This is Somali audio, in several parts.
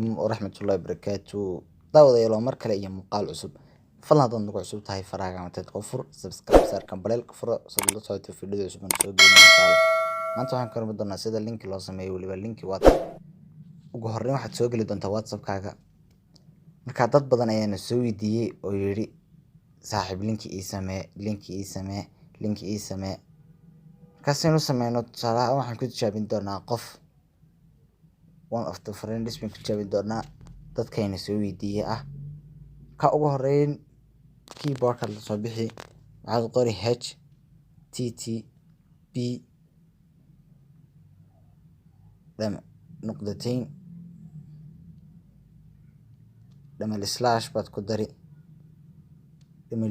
Calaykum waraxmatullaahi wabarakaatu. Daawadayaal, waa mar kale iyo muuqaal cusub. Fadlan haddaad nagu cusub tahay, faraha gacmateed ka fur, subscribe saar, gambaleelka furo si aad ula socoto fiidiyowga cusub aan soo gelino, insha Allah. Maanta waxaan ka warmi doonaa sida linki loo sameeyo, weliba linki WhatsApp. Ugu horreyn waxaad soo geli doontaa WhatsApp-kaaga. Marka dad badan ayaana soo weydiiyey oo yidhi, "Saaxiib, linki ii samee, linki ii samee, linki ii samee." Markaasaynu sameyno, tusaale ahaan waxaan ku tijaabin doonaa qof, one of the friends baan ku tijaabin doonaa dadkayna soo weydiiyey ah. Ka ugu horreyn keyboard-ka la soo bixi, waxaad qori HTTP nuqdateyn double slash baad ku dari, wa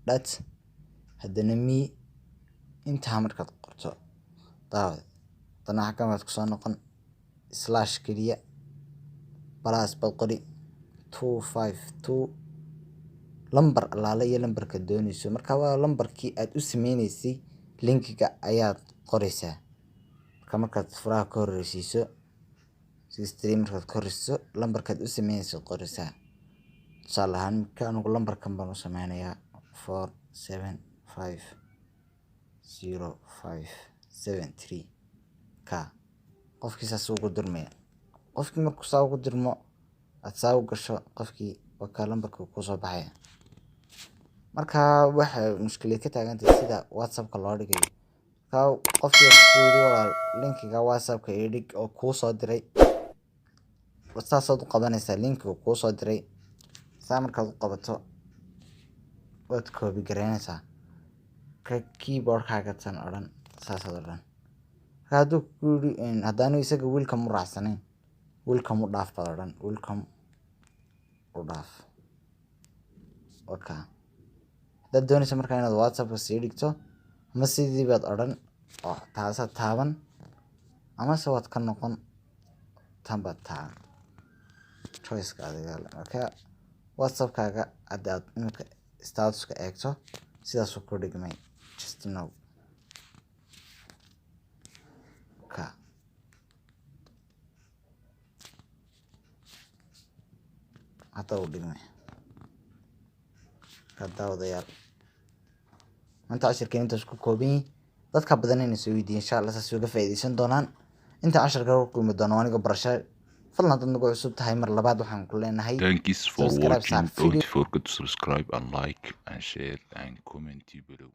dot, haddana me. Intaa markaad qorto, daawad, haddana xaggan baad kusoo noqon, slash keliya, plus baad qori, 252, lambar allaale iyo lambarka dooneyso. Marka waa lambarkii aad u sameyneysay linkiga ayaad qoreysaa. Marka markaad furaha ka horeysiiso 63, markaad ka horeysiiso, lambarkaad u sameyneyso qoreysaa. Tusaale ahaan marka anigu lambarkan baan u sameynayaa, 4750573. Ka qofkii saas ugu dirmaya. Qofkii markuu saa ugu dirmo, aad saa u gasho, qofkii waa kaa lambarka kusoo baxaya. Marka waxay mushkilad ka taagantahay sida WhatsApp-ka loo dhigayo. Marka qofkii ku yidhi, "Walaal, linkiga WhatsApp-ka ii dhig," oo kuu soo diray, saasaad u qabanaysaa linkiga kuu soo diray. Saa markaad u qabato, waad copy gareynaysaa ka keyboard-kaaga, tan odhan, saasaad odhan. Marka hadduu ku yidhi, haddaanu isaga welcome u raacsanayn, "Welcome u dhaaf" baad odhan, "Welcome u dhaaf." Waka haddaad doonayso markaa inaad WhatsApp-ka sii dhigto, ama sidii baad odhan oo taasaad taaban, amase waad ka noqon, tan baad taaban. Choice-ka adiga leh. Marka WhatsApp-kaaga hadda aad imika status-ka eegto, sidaasuu ku dhigmay just now. Ka hadda uu dhigmay. Marka daawadayaal, maanta cashirkeen intaas ku kooban yahay. Dadka badan inay soo weydiiyeen, insha Allah saas uga faa'iideysan doonaan. Inta casharka ku kulmi doono, aniga barasho. Fadlan haddaad nagu cusub tahay, mar labaad waxaan ku leenahay Thanks for subscribe saar watching. video. Don't forget to subscribe and like and share and comment below.